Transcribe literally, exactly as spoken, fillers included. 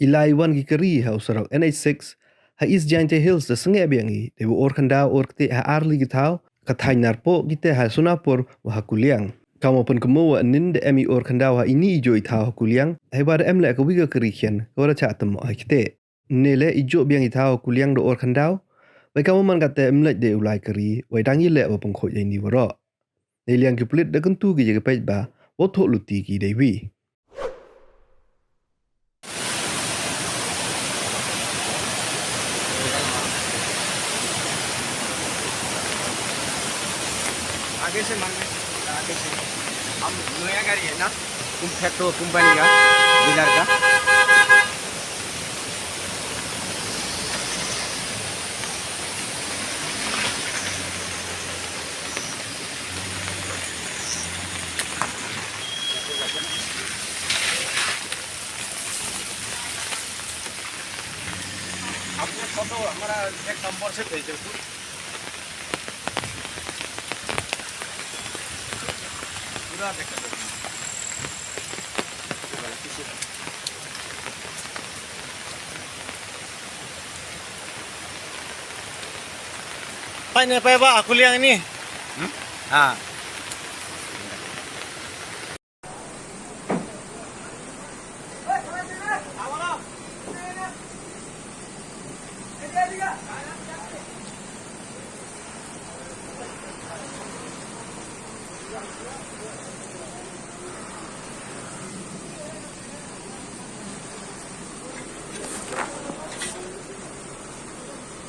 I lai wan ki kari ha u sarok N H six ha East Jaintia Hills da sangeh biang i dei wa or khyndaw or kti ha arli ki thaw, ka thaiñ Narpoh, kite ha Sonapur wa ha Kuliang. Kam wa pynkynmaw wa ynnin da em i or khyndaw ha ini i jooh i thaw ha Kuliang, heiwa da em leh ka wi ka kari khian ka wa da chah tymmoh ha kite. Ynne leh i jooh biang i thaw ha Kuliang da or khyndaw, wei kam wa man kate em leh dei u lai kari, wei dang i leh wa pynkhuid ya ini waroh. Neiliang ki pulit da kyntu ki ya ka paidbah wow thoh luti ki dei wi. आगे से मार, आगे से। हम नया गाड़ी है ना, तुम फैक्टो कंपनी का, डीलर का। आपको फोटो हमारा एक नंबर से भेज दो। पूरा देख लो। Pai ne, pai ba, aku liang ini. Hmm? Ha.